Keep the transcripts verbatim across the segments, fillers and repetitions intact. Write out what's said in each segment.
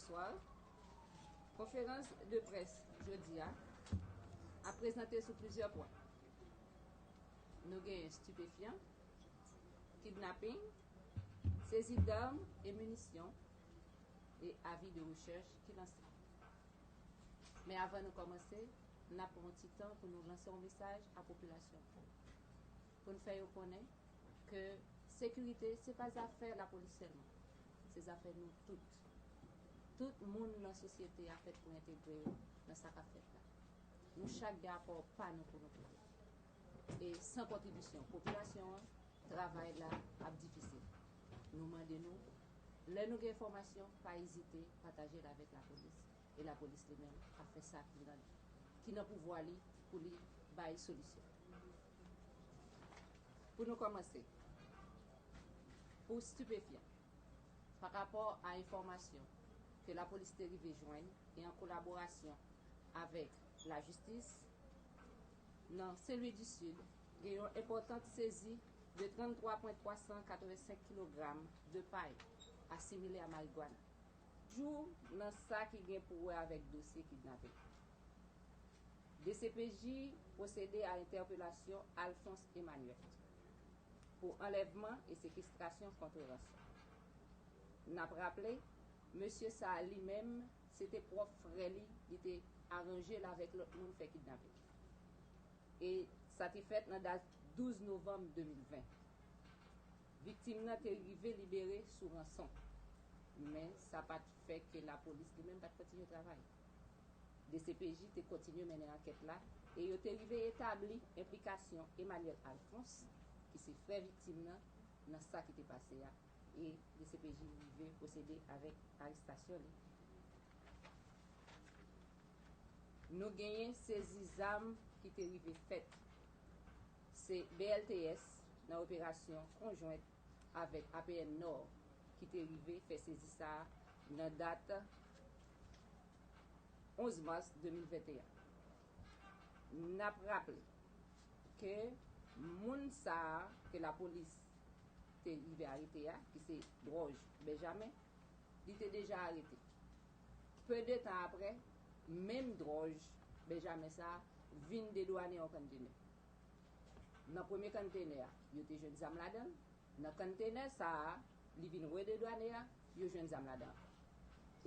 Bonswa. Konferans de près jodi a ap prezante sou plizyè pwen. Nou genyen stipefyan, kidnaping, sezi dam e minisyon, e avi de rechèch ki lanse. Men avan nou kòmanse, n ap pran yon ti tan pou nou lanse yon mesaj a popilasyon an, pou n fè yo konnen ke sekirite se pa zafè lapolis sèlman, se zafè nou tout. Tout moun nan sosyete a fèt pou entegre yo nan sa k ap fèt la. Nou chak gen apò pa nou pou nou pote. E san kontribisyon popilasyon an, travay la ap difisil. Nou mande nou, lè nou gen enfòmasyon, pa ezite pataje l avèk lapolis. E lapolis li menm ap fè sa ki nan, ki nan pouvwa li pou li bay solisyon. Pou nou kòmanse, pou stipefyan, pa rapò a enfòmasyon ke lapolis te rive jwenn e an kolaborasyon avèk lajistis, nan Sen Lwi di Sid, gen yon enpòtant sezi de tranntwa pwen twa san katrevensenk kilogram de pay asimile a marigwana. Jou nan sa ki gen pou wè avèk dosye kidnaping. D C P J pwosede a entèpelasyon Alphonse Emmanuel pou anlèvman e sekestrasyon kont ranson. N ap raple, mesye sa a li menm, se te pwòp frè li, li te aranje l avèk lòt moun fè kidnaping. E sa te fèt nan dat douz novanm de mil ven. Viktim nan te rive libere sou ranson, men sa pa t fè ke lapolis li menm pa t kontinye travay. D C P J te kontinye mennen ankèt la e yo te rive etabli enplikasyon Emmanuel Alphonse, ki se frè viktim nan, nan sa ki te pase a, e D C P J rive pwosede avèk arestasyon li. Nou genyen sezi zam ki te rive fèt. Se B L T S nan operasyon konjwent avèk A P N Nò ki te rive fè sezi sa a nan dat onz mas de mil venteyen. N ap raple ke moun sa a ke lapolis te rive arete a, ki se Dròj Benjamen, li te deja arete. Pe de tan apre, menm Dròj Benjamen sa a vin dedwanen yon konntenè. Nan premye konntenè a, yo te jwenn zam ladan l. Nan konntenè sa a, li vin rededwane a, yo jwenn zam ladan l.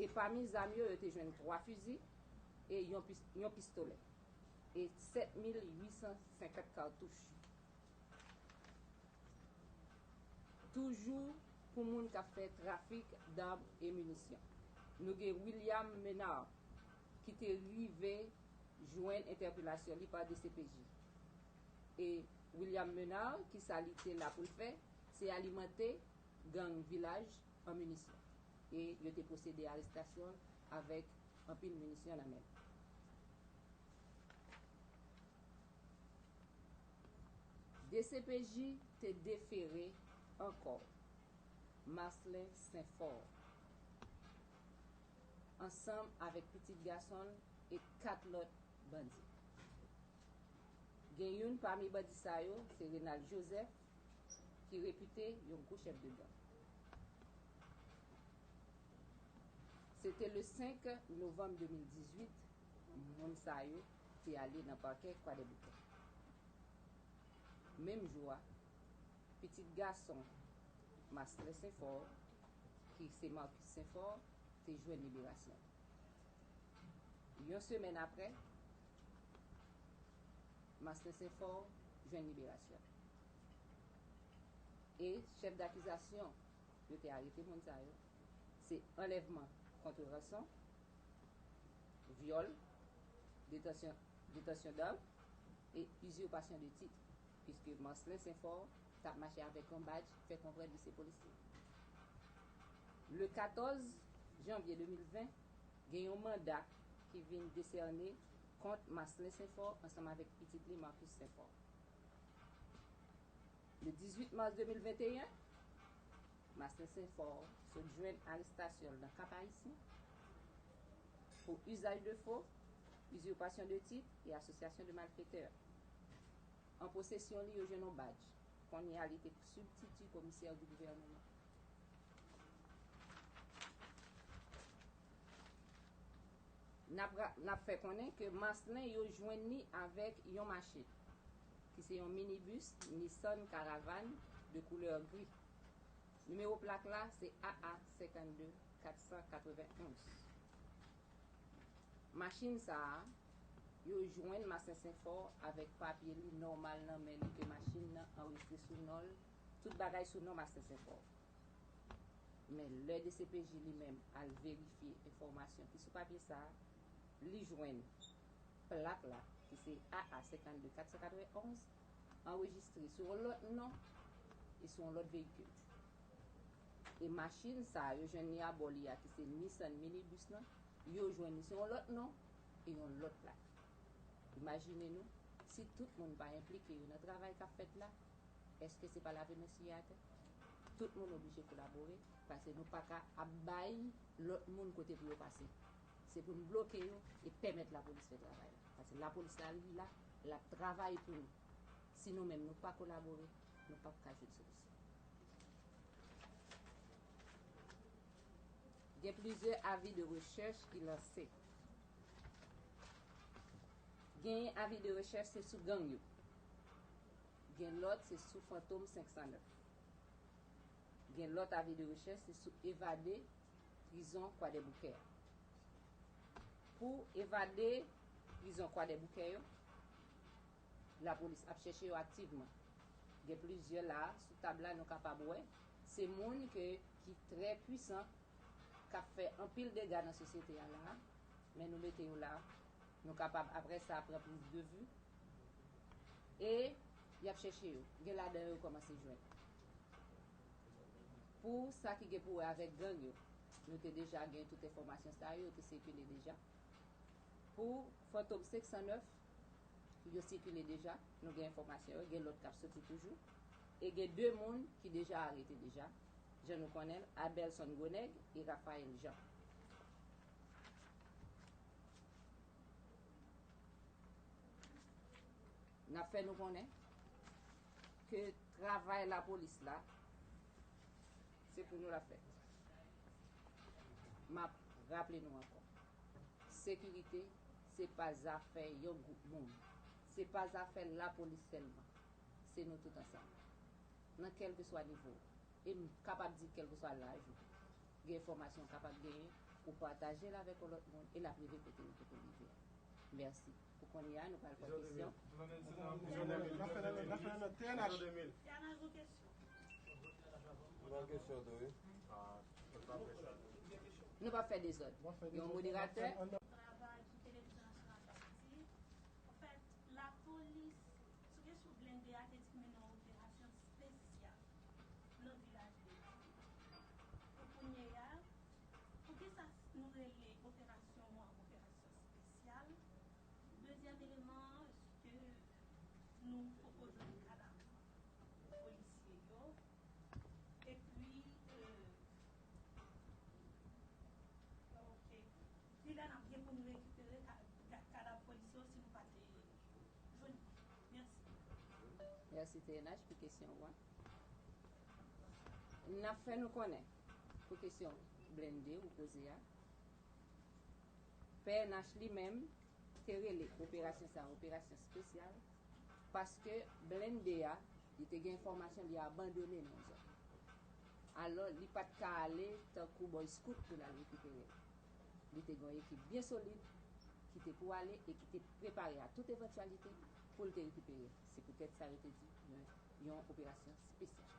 E pami zam yo, yo te jwenn twa fizi e yon pis-, yon pistolè. E sèt mil uit san senkant katouch. Toujou pou moun k ap fè trafik dam e minisyon. Nou gen William Menard ki te rive jwenn entèpelasyon li pa D C P J. E William Menard, ki sa li te la pou l fè, se alimante gang Vilaj an minisyon. E yo te pwosede arestasyon l avèk anpil minisyon nan men l. D C P J te defere ankò Marcelin Saint-Fort ansanm avèk pitit gason l e kat lòt bandi. Gen youn pami bandi sa yo, se Renald Joseph, ki repite yon gwo chèf de gang. Se te le senk novanm de mil dizuit, moun sa yo te ale nan pakè Kwadèboukè. Menm jou a, pitit gason Marcelin Saint-Fort, ki se Marcus Saint-Fort, te jwenn liberasyon. Yon semèn apre, Marcelin Saint-Fort jwenn liberasyon. E chèf dakizasyon yo te arete moun sa yo, se anlèvman kont ranson, vyòl, detansyon, detansyon dam e izirpasyon de tit, piske Marcelin Saint-Fort t ap mache avèk yon badj fè konprann li se polisye. Le katòz janvye de mil ven, gen yon manda ki vin desène kont Marcelin Saint-Fort ansanm avèk pitit li Marcus Saint-Fort. Le dizuit mas de mil venteyen, Marcelin Saint-Fort sot jwenn arestasyon l nan Cap-Haïtien pou usage de faux, usurpation de titre et association de malfaiteurs. An posesyon li, yo jwenn yon badj. Kounye a, li te sibtiti komisè di gouvèneman. N ap ra- n ap fè konnen ke Marcelin yo jwenn li avèk yon machin, ki se yon minibis Nissan Caravan de koulè gri. Nimewo plak la se A A senkannde katsan katrevenonz. Machin sa a, yo jwenn Marcelin Saint-Fort avèk papye li nòmal nan men li, ke machin nan anrejistre sou non l, tout bagay sou non Marcelin Saint-Fort. Men lè D C P J li menm al verifye enfòmasyon ki sou papye sa a, li jwenn plak la, ki se A A senkannde katsan katrevenonz, anrejistre sou yon lòt non e sou yon lòt veyikil. E machin sa a, yo jwenn li abò li a, ki se Nissan minibis lan, yo jwenn li sou yon lòt non e yon lòt plak. Imajine nou, si tout moun pa enplike yo nan travay k ap fèt la, èske se pa lave men sou atè? Tout moun oblije kolabore, paske nou pa ka ap bay lòt moun kote pou yo pase. Se pou n bloke yo e pèmèt lapolis fè travay la. Paske lapolis la, li la, l ap travay pou nou. Si nou menm nou pa kolabore, nou p ap ka jwenn solisyon. Gen plizyè avi de rechèch ki lanse. Gen avi de rechèch se sou gang yo. Gen lòt se sou Fantom senk san nèf. Gen lòt avi de rechèch se sou evade prizon Kwadèboukè a. Pou evade prizon Kwadèboukè yo, lapolis ap chèche yo aktivman. Gen plizyè la, sou tab la, nou kapab wè. Se moun ke, ki trè pwisan, k ap fè anpil dega nan sosyete a la, men nou mete yo la. Nou kapab, apre sa, pran priz de vi. E y ap chèche yo. Gen ladan yo, yo kòmanse jwenn. Pou sa ki gen pou wè avèk gang yo, nou te deja gen tout enfòmasyon sa yo, yo te sikile deja. Pou Fantom senk san nèf, yo sikile deja, nou gen enfòmasyon yo, gen lòt k ap soti toujou. E gen de moun ki deja arete deja, jan nou konnen l, Abelson Gronèg e Raphaël Jean. N ap fè nou konnen ke travay lapolis la, se pou nou l ap fèt. M ap raple nou ankò, sekirite, se pa zafè yon gwoup moun. Se pa zafè lapolis sèlman. Se nou tout ansanm. Nan kèlkeswa nivo. E m kapab di kèlkeswa laj ou. Gen enfòmasyon w kapab genyen, ou pataje l avèk yon lòt moun e l ap rive kote nou te pou l rive a. Mèsi. Pou kounye a, nou pral pran kesyon. N ap fè nan, n ap fè nan T N H. T N H, yon kesyon. Nou pa fè dezòd. Gen yon moderatè. Travay pou Televizyon Nasyonal d Ayiti. Anfèt, lapolis, sou kesyon blende a, te di k mennen yon operasyon espesyal nan Vilaj Ledi. Pou kounye a, poukisa nou rele operasyon an operasyon espesyal? Dezyèm eleman an, èske nou poko jwenn kadav polisye yo? Epi, euh, ok. Kilè n ap gen pou n rekipere ka-, ka-, kadav polisye yo si nou pa te jwenn li? Mèsi. Mèsi T N H pou kesyon ou an. N ap fè nou konnen pou kesyon blende ou poze a. P N H li menm te rele operasyon sa a operasyon espesyal, paske blende a, li te gen enfòmasyon li abandone nan yon zòn. Alò, li pa t ka ale tankou Boy Scout pou l al rekipere l. Li te gen yon ekip byen solid ki te pou ale e ki te prepare a tout evantyalite pou l te rekipere l. Se poutèt sa yo te di yon, yon operasyon espesyal.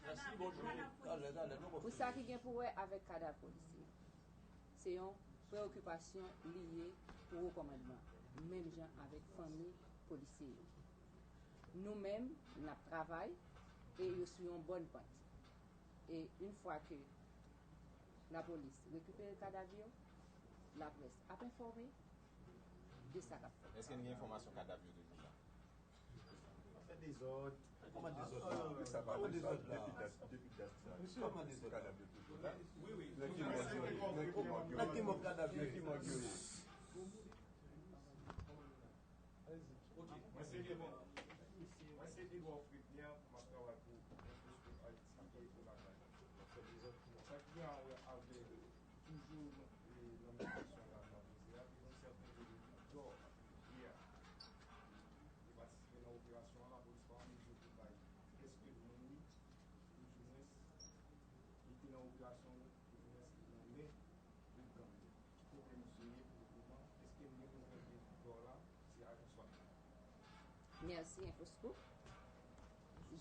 Mèsi, bonjou. Talè, talè, nou... Pou sa ki gen pou wè avèk kadav polisye, se yon preyokipasyon li ye pou wo kòmandman, menm jan avèk fanmi polisye yo. Nou menm, n ap travay e yo sou yon bòn pant. E yon fwa ke lapolis rekipere kadav yo, laprès ap enfòme de sa k ap fèt. Èske n gen enfòmasyon kadav yo toujou la? Fè dezòd. Kòman dezòd la? Kòman dezòd la? Depi dat, depi dat sa. Kòman dezòd la? Kadav yo toujou la? Wi, wi. Nan ki mòg yo ye? Nan ki mòg kadav yo ye? Nan ki mòg yo ye? Ok, mwen se Edouard. Mwen se Edouard Fredner, m ap travay pou Infoscoop Haïti e pou Lakay. Sa ki gen a wè avèk toujou, e, nan Operasyon la nan Rizè a, te gen yon sèten eleman dò, ye a, te patisipe nan operasyon an, lapolis pa an mezi pou bay kèlke moun li, ou dimwens, li te nan operasyon, ou dimwens, li nan men gwoup gang yo. Ki kote misye ye pou lemoman? Èske nou gen nouvèl de dò la, si ajan swat la? Mèsi, Enfoscoop.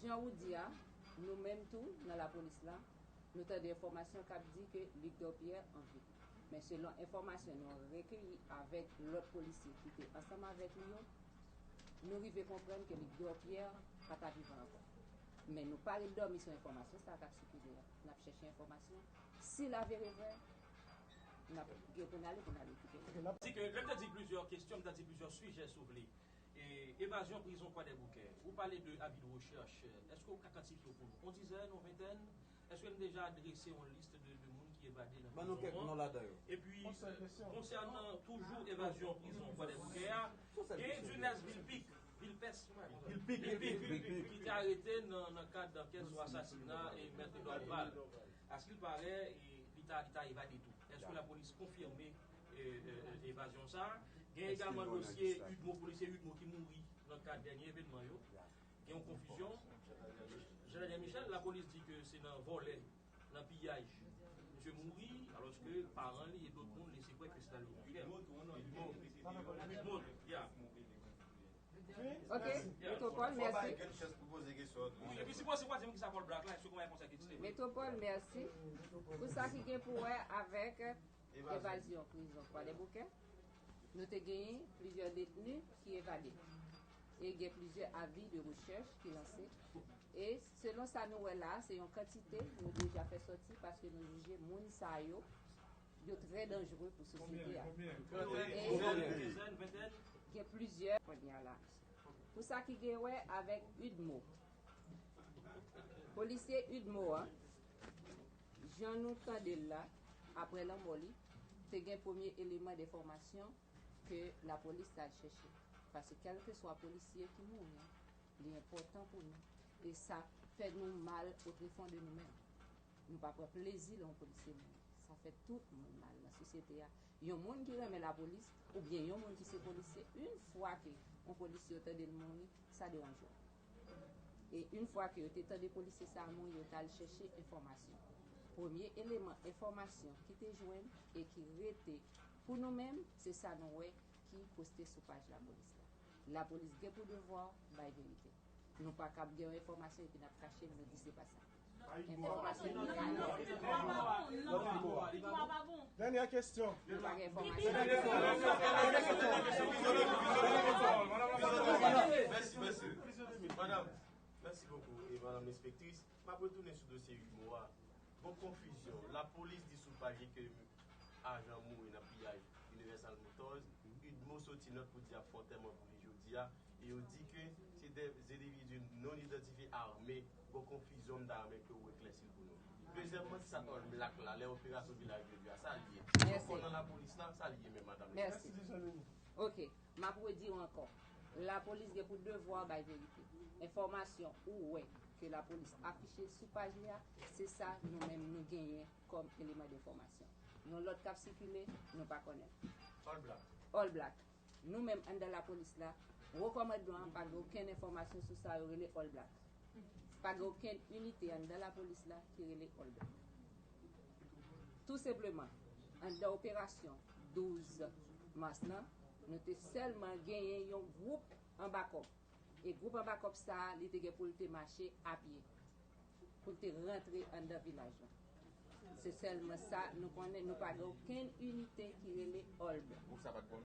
Jan ou di a, nou menm tou, nan lapolis la, nou tande enfòmasyon k ap di ke Luc Dorpierre an vi. Men selon enfòmasyon nou rekeyi avèk lòt polisye ki te ansanm avèk li yo, nou rive konprann ke Luc Dorpierre pa ta vivan ankò. Men nou pa ret dòmi sou enfòmasyon sa a k ap sikile a. N ap chèche enfòmasyon. Si l avere vrè, n ap gen pou n ale, pou n ale kite l. Di ke, lè m ta di plizyè kesyon, m ta di plizyè sijè, si w vle. E, evazyon prizon Kwadèboukè. Ou pale de avi de rechèch. Èske w ka kantifye yo pou nou? On dizèn, on ventèn? Èske n deja drese yon lis de, de moun ki evade nan prizon an? Ban nou kèk non ladan yo. Epi, konsènan toujou evazyon prizon Kwadèboukè a, gen Dunès Vilpic, Vilpès, Vilpic, ki te arete nan, nan kad ankèt sou asasina e Mèt Dorval. Askilparè, e, li ta, li ta evade tou. Èske lapolis konfime, e, e, e, evazyon sa a? Gen egalman dosye Udmo, polisye Udmo ki mouri nan kad dènye evènman yo. Gen yon konfizyon. Jean Daniel Michel, lapolis di ke se nan vòlè, nan piyaj, misye mouri, alòske paran li e dòt moun lese kwè ke se nan Udmo. Udmo, ya. Ok, Metropole, mèsi. Wi, epi si w poze, si w poze m kisa Paul Black la, èske kòman y ap konsa ki egziste? Metropole, mèsi. Pou sa ki gen pou wè avèk evazyon prizon Kwadèboukè, nou te genyen plizyè detni ki evade. E gen plizyè avi de rechèch ki lanse. E selon sa nou wè la, se yon kantite nou deja fè sòti paske nou jije moun sa yo, yo trè danjere pou sosyete a. E gen plizyè kounye a la. Pou sa ki gen wè avèk Udmo, polisye Udmo an, jan nou tande l la, apre lanmò li, te gen premye eleman de enfòmasyon ke lapolis t al chèche. Paske kèlkeswa polisye ki mouri an, li enpòtan pou nou. E sa fè nou mal au tréfond de nou menm. Nou pa pran plezi lè yon polisye mouri. Sa fè tout moun mal nan sosyete a. Yon moun ki renmen lapolis, oubyen yon moun ki se polisye, yon fwa ke yon polisye yo tande l mouri, sa deranje w. E yon fwa ke yo te tande polisye sa a mouri, yo t al chèche enfòmasyon. Premye eleman enfòmasyon ki te jwenn e ki rete pou nou menm, se sa nou wè ki poste sou paj lapolis la. Lapolis gen pou devwa bay verite. Nou pa kab gen yon enfòmasyon epi n ap kache l, nou di se pa sa. Enfòmasyon. Dènyè kesyon. Nou pa gen enfòmasyon. Mèsi, mèsi. Madanm, mèsi bokou, e madanm enspektris. M ap retounen sou dosye Udmo a. Bon konfizyon. Lapolis di sou paj li ke ajan mouri nan piyaj Universal Motors. Udmo soti nòt pou di y ap fè antèman pou li jodi a. E yo di ke se de endividi non idantifye ame. Bon konfizyon, m ta renmen ke ou eklèsi l pou nou. Dezyèmman, se sa All Black la, lè operasyon Vilaj de Dye a, sa l ye? Se yon kò nan lapolis la, sa l ye menm, madanm? Mèsi. Ok, m ap redi w ankò. Lapolis gen pou devwa bay verite. Enfòmasyon ou wè ke lapolis afiche sou paj li a, se sa nou menm nou genyen kòm eleman de enfòmasyon. Yon lòt k ap sikile, nou pa konnen. All Black. All Black. Nou menm anndan lapolis la, wo kòmandman an pa gen okenn enfòmasyon sou sa yo rele All Black. Pa gen okenn inite anndan lapolis la ki rele All Black. Tou senpleman, anndan operasyon douz mas lan, nou te sèlman genyen yon gwoup anba kòb. E gwoup anba kòb sa a, li te gen pou l te mache apye, pou l te rantre anndan vilaj lan. Se sèlman sa nou konnen, nou pa gen okenn inite ki rele All Black. Gwoup sa pa t bon?